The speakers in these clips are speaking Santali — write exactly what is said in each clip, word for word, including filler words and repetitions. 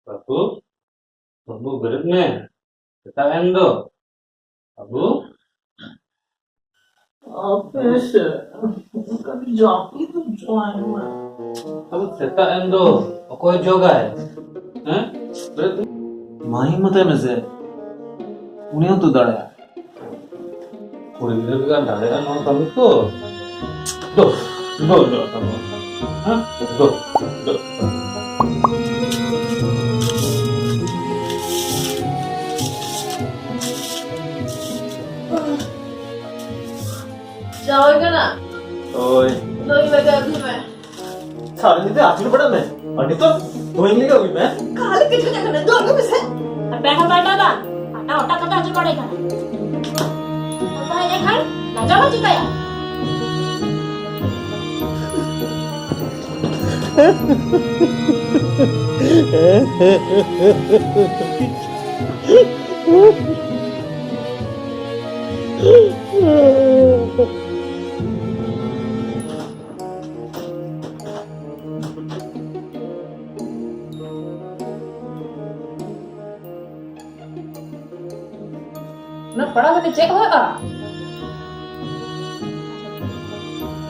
ᱵᱟᱹᱵᱩ, ᱵᱟᱹᱵᱩ, ᱵᱮᱨᱮᱫ ᱢᱮ᱾ ᱥᱮᱛᱟᱜ ᱮᱱ ᱫᱚ᱾ ᱵᱟᱹᱵᱩ᱾ ᱟᱯᱮ ᱥᱮ, ᱠᱟᱹᱴᱤᱡ ᱡᱟᱹᱯᱤᱫ ᱦᱚᱪᱚᱣᱟᱭ ᱢᱮ᱾ ᱵᱟᱹᱵᱩ, ᱥᱮᱛᱟᱜ ᱮᱱ ᱫᱚ᱾ ᱚᱠᱚᱭ ᱡᱚᱜᱟᱭ? ᱦᱮᱸ? ᱵᱮᱨᱮᱫ ᱢᱮ᱾ ᱢᱟᱹᱭ ᱢᱮᱛᱟᱭ ᱢᱮᱥᱮ᱾ ᱩᱱᱤ ᱦᱚᱸᱛᱚ ᱫᱟᱲᱮᱭᱟᱜᱼᱟ᱾ ᱠᱩᱲᱤ ᱜᱤᱫᱽᱨᱟᱹ ᱞᱮᱠᱟ ᱫᱟᱲᱮᱭᱟᱜᱼᱟ ᱱᱚᱣᱟ ᱠᱟᱹᱢᱤ ᱠᱚ? ᱫᱩ, ᱫᱩ, ᱫᱩ, ᱫᱩ᱾ ᱦᱮᱸ? ᱫᱩ, ᱫᱩ᱾ ᱡᱟᱶᱟᱭ ᱠᱟᱱᱟ? ᱦᱳᱭ᱾ ᱫᱩ ᱵᱟᱡᱮ ᱟᱹᱜᱩᱭ ᱢᱮ᱾ ᱥᱟᱨᱟ ᱧᱤᱫᱟᱹ ᱟᱹᱪᱩᱨ ᱵᱟᱲᱟᱜ ᱢᱮ᱾ ᱟᱨ ᱱᱤᱛᱚᱜ ᱫᱚ ᱤᱧ ᱞᱟᱹᱜᱤᱫ ᱟᱹᱜᱩᱭ ᱢᱮ᱾ ᱠᱷᱟᱹᱞᱤ ᱠᱤᱪᱷᱩ ᱡᱟᱭᱜᱟ ᱨᱮ ᱫᱩᱲᱩᱵ ᱢᱮᱥᱮ᱾ ᱟᱨ ᱵᱮᱲᱟ ᱵᱟᱭ ᱵᱟᱭ ᱵᱟᱝ, ᱟᱴᱟ ᱚᱴᱟ ᱠᱟᱛᱮ ᱟᱹᱪᱩᱨ ᱵᱟᱲᱟᱭ ᱠᱟᱱᱟ᱾ ᱚᱠᱚᱭ ᱦᱮᱡ ᱞᱮᱠᱷᱟᱱ ᱞᱟᱡᱟᱣ ᱦᱚᱸ ᱪᱤᱠᱟᱹᱭᱟ? ᱩᱱᱟᱹᱜ ᱯᱟᱲᱦᱟᱣ ᱠᱟᱛᱮ ᱪᱮᱫ ᱦᱩᱭᱩᱜᱼᱟ?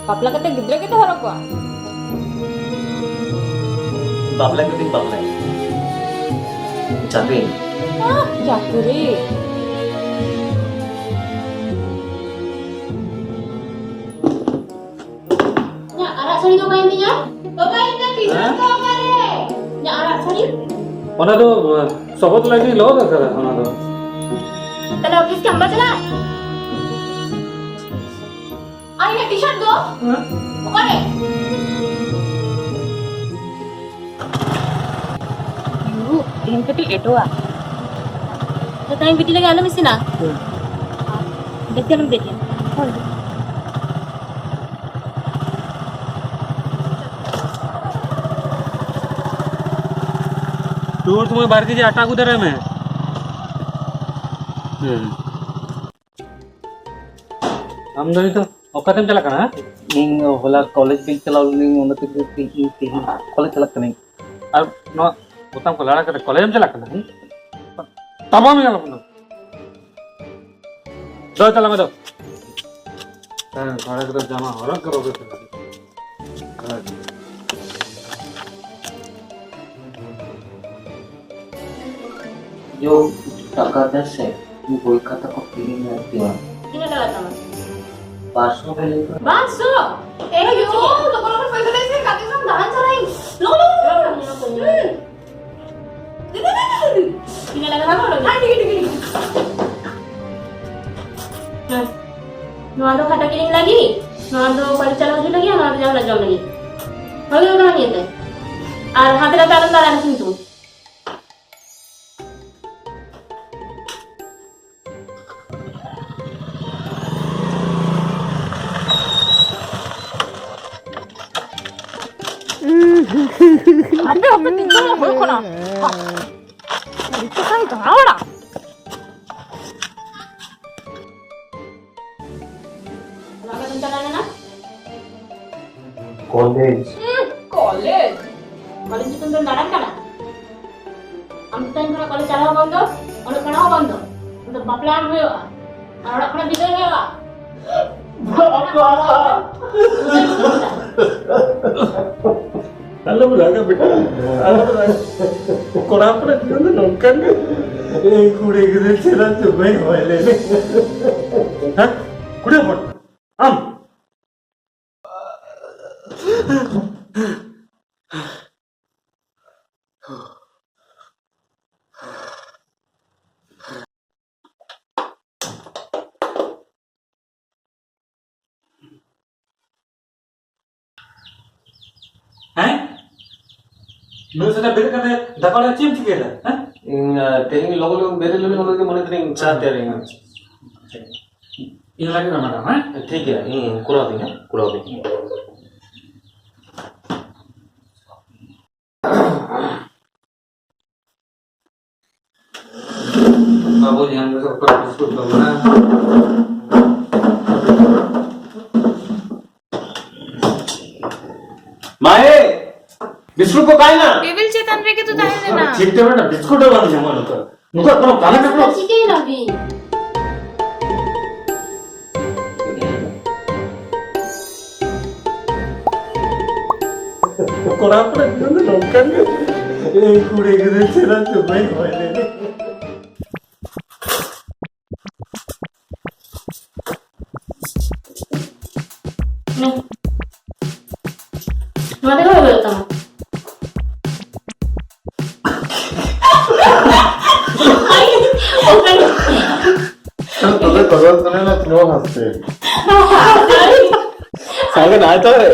ᱵᱟᱯᱞᱟ ᱠᱟᱛᱮ ᱜᱤᱫᱽᱨᱟᱹ ᱜᱮᱛᱚ ᱦᱚᱨᱚᱜ ᱠᱚᱣᱟ᱾ ᱵᱟᱯᱞᱟ ᱠᱟᱛᱮᱧ ᱵᱟᱯᱞᱟᱭᱟ᱾ ᱪᱟᱹᱠᱨᱤ᱾ ᱟᱦ, ᱪᱟᱹᱠᱨᱤ᱾ ᱤᱧᱟᱹᱜ ᱟᱨᱟᱜ ᱥᱟᱹᱲᱤ ᱫᱚ ᱚᱠᱟᱭᱮᱱ ᱛᱤᱧᱟ? ᱵᱟᱵᱟ, ᱤᱧᱟᱹᱜ ᱴᱤ-ᱥᱟᱨᱴ ᱦᱮᱸ? ᱫᱚ ᱚᱠᱟᱨᱮ? ᱤᱧᱟᱹᱜ ᱟᱨᱟᱜ ᱥᱟᱹᱲᱤ? ᱚᱱᱟ ᱫᱚ, ᱟᱸ, ᱥᱚᱦᱚᱫ ᱞᱟᱹᱜᱤᱫ ᱞᱚᱦᱚᱫ ᱟᱠᱟᱫᱟ, ᱚᱱᱟ ᱫᱚ᱾ ᱛᱟᱦᱞᱮ ᱚᱯᱷᱤᱥ ᱠᱟᱢ ᱵᱟᱝ ᱪᱟᱞᱟᱜᱼᱟ? ᱟᱨ ᱤᱧᱟᱹᱜ ᱴᱤ-ᱥᱟᱨᱴ ᱫᱚ? ᱦᱮᱸ? ᱚᱠᱟᱨᱮ? ᱭᱩ, ᱛᱮᱦᱮᱧ ᱠᱟᱹᱴᱤᱡ ᱞᱮᱴᱚᱜᱼᱟ᱾ ᱛᱚ ᱛᱮᱦᱮᱧ ᱵᱤᱴᱤ ᱞᱟᱹᱜᱤᱫ ᱟᱞᱚᱢ ᱤᱥᱤᱱᱟ᱾ ᱦᱮᱸ᱾ ᱵᱮᱥᱤ ᱟᱞᱚᱢ ᱫᱮᱨᱤᱭᱟ᱾ ᱦᱳᱭ᱾ ᱨᱩᱣᱟᱹᱲ ᱥᱚᱢᱚᱭ ᱵᱟᱨ ᱠᱮᱡᱤ ᱟᱴᱟ ᱟᱹᱜᱩ ᱫᱟᱨᱟᱭ ᱢᱮ᱾ ᱦᱮᱸ᱾ ᱟᱢ ᱫᱚ ᱱᱤᱛᱚᱜ ᱚᱠᱟᱛᱮᱢ ᱪᱟᱞᱟᱜ ᱠᱟᱱᱟ, ᱦᱮᱸ? ᱤᱧ ᱦᱚᱞᱟ ᱠᱚᱞᱮᱡᱽ ᱵᱟᱹᱧ ᱪᱟᱞᱟᱣ ᱞᱮᱱᱟᱹᱧ, ᱚᱱᱟ ᱛᱮᱜᱮ ᱛᱮᱦᱮᱧ, ᱛᱮᱦᱮᱧ ᱠᱚᱞᱮᱡᱽ ᱪᱟᱞᱟᱜ ᱠᱟᱹᱱᱟᱹᱧ᱾ ᱟᱨ ᱱᱚᱣᱟ ᱵᱚᱛᱟᱢ ᱠᱚ ᱞᱟᱲᱟ ᱠᱟᱛᱮ ᱠᱚᱞᱮᱡᱽ ᱮᱢ ᱪᱟᱞᱟᱜ ᱠᱟᱱᱟ, ᱦᱮᱸ? ᱛᱟᱯᱟᱢ ᱧᱮᱞᱚᱜ ᱠᱟᱱᱟ᱾ ᱫᱚ ᱪᱟᱞᱟᱜ ᱢᱮ ᱫᱚ᱾ ᱦᱮᱸ, ᱠᱚᱲᱟ ᱜᱤᱫᱽᱨᱟᱹ ᱡᱟᱢᱟ ᱦᱚᱨᱚᱜ ᱜᱮ ᱵᱟᱠᱚ ᱪᱟᱞᱟᱜ᱾ ᱭᱳ, ᱴᱟᱠᱟ ᱫᱮ ᱥᱮ, ᱤᱧ ᱵᱳᱭ ᱠᱷᱟᱛᱟ ᱠᱚ ᱠᱤᱨᱤᱧ ᱞᱟᱹᱠᱛᱤᱭᱟ᱾ ᱛᱤᱱᱟᱹᱜ ᱞᱟᱜᱟᱜ ᱛᱟᱢᱟ? ᱵᱟᱨᱥᱚ ᱜᱮ ᱞᱟᱹᱭ ᱠᱟᱱᱟ᱾ ᱵᱟᱨᱥᱚ? ᱮ ᱭᱳ, ᱞᱚᱜᱚᱱ ᱞᱚᱜᱚᱱ ᱯᱚᱭᱥᱟ ᱫᱮ ᱥᱮ, ᱜᱟᱛᱮ ᱥᱟᱶ ᱫᱟᱬᱟᱱ ᱪᱟᱞᱟᱜ ᱤᱧ᱾ ᱞᱚᱜᱚᱱ ᱞᱚᱜᱚᱱ ᱞᱚᱜᱚᱱ᱾ ᱦᱩᱸ᱾ ᱫᱤ, ᱫᱤ, ᱫᱤ, ᱫᱤ, ᱫᱤ᱾ ᱛᱤᱱᱟᱹᱜ ᱞᱟᱜᱟᱜ ᱛᱟᱢᱟ? ᱦᱮᱸ, ᱴᱷᱤᱠ ᱜᱮᱭᱟ, ᱴᱷᱤᱠ ᱜᱮᱭᱟ, ᱴᱷᱤᱠ ᱜᱮᱭᱟ᱾ ᱦᱮᱸ᱾ ᱱᱚᱣᱟ ᱫᱚ ᱠᱷᱟᱛᱟ ᱠᱤᱨᱤᱧ ᱞᱟᱹᱜᱤᱫ, ᱱᱚᱣᱟ ᱫᱚ ᱵᱟᱹᱲᱤ ᱪᱟᱞᱟᱣ ᱦᱚᱪᱚ ᱞᱟᱹᱜᱤᱫ, ᱱᱚᱣᱟ ᱫᱚ ᱡᱟᱦᱟᱱᱟᱜ ᱡᱚᱢ ᱞᱟᱹᱜᱤᱫ᱾ ᱦᱳᱭ, ᱦᱳᱭ, ᱱᱚᱣᱟ ᱱᱤᱭᱟᱹ ᱛᱮ᱾ ᱟᱨ ᱦᱟᱛᱮ ᱱᱟᱛᱮ ᱟᱞᱚᱢ ᱫᱟᱬᱟᱱᱟ ᱠᱤᱱᱛᱩ᱾ ᱦᱟᱯᱮ, ᱦᱟᱯᱮ, ᱛᱤᱱ ᱥᱚᱢᱚᱭ ᱦᱩᱭᱩᱜ ᱠᱟᱱᱟ? ᱦᱟᱯ᱾ ᱟᱹᱰᱤ ᱪᱮᱦᱨᱟᱭ ᱫᱟᱬᱟ ᱵᱟᱲᱟ᱾ ᱚᱱᱟ ᱠᱟᱛᱮᱧ ᱪᱟᱞᱟᱣ ᱞᱮᱱᱟ᱾ ᱠᱚᱞᱮᱡᱽ᱾ ᱦᱩᱸ, ᱠᱚᱞᱮᱡᱽ᱾ ᱠᱚᱞᱮᱡᱽ ᱧᱩᱛᱩᱢ ᱛᱮᱢ ᱫᱟᱬᱟᱱ ᱠᱟᱱᱟ? ᱟᱢ ᱫᱚ ᱛᱮᱦᱮᱧ ᱠᱷᱚᱱᱟᱜ ᱠᱚᱞᱮᱡᱽ ᱪᱟᱞᱟᱣ ᱦᱚᱸ ᱵᱚᱱᱫᱚ, ᱚᱞᱚᱜ ᱯᱟᱲᱦᱟᱣ ᱦᱚᱸ ᱵᱚᱱᱫᱚ᱾ ᱟᱢ ᱫᱚ ᱵᱟᱯᱞᱟ ᱟᱢ ᱦᱩᱭᱩᱜᱼᱟ᱾ ᱟᱨ ᱚᱲᱟᱜ ᱠᱷᱚᱱᱟᱜ ᱵᱤᱫᱟᱹᱭ ᱦᱩᱭᱩᱜᱼᱟ᱾ ᱵᱟᱵᱟ! ᱟᱞᱚᱢ ᱨᱟᱜᱟ ᱵᱮᱴᱟ, ᱟᱞᱚᱢ ᱨᱟᱜᱟ᱾ ᱠᱚᱲᱟ ᱦᱚᱯᱚᱱᱟᱜ ᱡᱤᱭᱚᱱ ᱫᱚ ᱱᱚᱝᱠᱟᱱ ᱜᱮ᱾ ᱤᱧ ᱠᱩᱲᱤ ᱜᱤᱫᱽᱨᱟᱹ ᱪᱮᱫᱟᱜ ᱪᱚ ᱵᱟᱹᱧ ᱦᱚᱭ ᱞᱮᱱᱟ? ᱦᱮᱸ? ᱠᱩᱲᱤ ᱦᱚᱯᱚᱱ, ᱟᱢ᱾ ᱦᱮᱸ? ᱱᱩᱱᱟᱹᱜ ᱥᱮᱛᱟᱜ ᱵᱮᱨᱮᱫ ᱠᱟᱛᱮ ᱫᱟᱠᱟ ᱚᱲᱟᱜ ᱪᱮᱫ ᱮᱢ ᱪᱤᱠᱟᱹᱭᱮᱫᱟ? ᱦᱮᱸ? ᱤᱧ, ᱟᱸ, ᱛᱮᱦᱮᱧ ᱞᱚᱜᱚᱱ ᱞᱚᱜᱚᱱ ᱵᱮᱨᱮᱫ ᱞᱮᱱᱟ, ᱚᱱᱟ ᱞᱟᱹᱜᱤᱫ ᱢᱚᱱᱮ ᱛᱮᱫᱚᱧ ᱪᱟ ᱛᱮᱭᱟᱨ ᱤᱧ᱾ ᱤᱧ ᱞᱟᱹᱜᱤᱫ ᱦᱚᱸ ᱢᱮᱰᱟᱢ, ᱦᱮᱸ? ᱴᱷᱤᱠ ᱜᱮᱭᱟ, ᱤᱧ ᱠᱚᱨᱟᱣ ᱫᱟᱹᱧ, ᱦᱮᱸ? ᱠᱚᱨᱟᱣ ᱫᱟᱹᱧ᱾ ᱵᱟᱵᱩ ᱡᱟᱦᱟᱸ ᱞᱮᱠᱟ ᱠᱚ ᱵᱤᱥᱠᱩᱴ ᱠᱚ ᱢᱮᱱᱟᱜᱼᱟ᱾ ᱢᱟᱭᱮ! ᱵᱤᱥᱠᱩᱴ ᱠᱚ ᱚᱠᱟᱭᱮᱱᱟ? ᱴᱮᱵᱤᱞ ᱪᱮᱛᱟᱱ ᱨᱮᱜᱮ ᱛᱚ ᱛᱟᱦᱮᱸ ᱞᱮᱱᱟ᱾ ᱴᱷᱤᱠ ᱴᱷᱟᱠ ᱢᱤᱫᱴᱟᱝ ᱵᱤᱥᱠᱩᱴ ᱦᱚᱸ ᱵᱟᱝ ᱧᱟᱢᱚᱜᱼᱟ ᱱᱚᱝᱠᱟ᱾ ᱱᱚᱝᱠᱟ ᱠᱳᱱᱳ ᱠᱟᱱᱟ ᱠᱟᱱᱟ᱾ ᱪᱤᱠᱟᱹᱭᱮᱱᱟ ᱵᱤᱱ? ᱠᱚᱲᱟ ᱦᱚᱯᱚᱱ ᱡᱤᱭᱚᱱ ᱫᱚ ᱱᱚᱝᱠᱟᱱ ᱜᱮ᱾ ᱮᱭ ᱠᱩᱲᱤ ᱜᱤᱫᱽᱨᱟᱹ ᱪᱮᱦᱨᱟ ᱫᱚ ᱵᱟᱹᱧ ᱦᱚᱭ ᱞᱮᱫᱟ᱾ ᱱᱚᱣᱟ ᱛᱮᱜᱮ ᱦᱩᱭᱩᱜ ᱛᱟᱢᱟ᱾ ᱛᱚᱵᱮ ᱠᱚᱫᱚ ᱛᱚᱞᱮ ᱞᱟ ᱛᱤᱱᱟᱹᱜ ᱦᱟᱥᱛᱮ᱾ ᱥᱟᱸᱜᱮ ᱱᱟᱭ ᱛᱚ ᱨᱮ᱾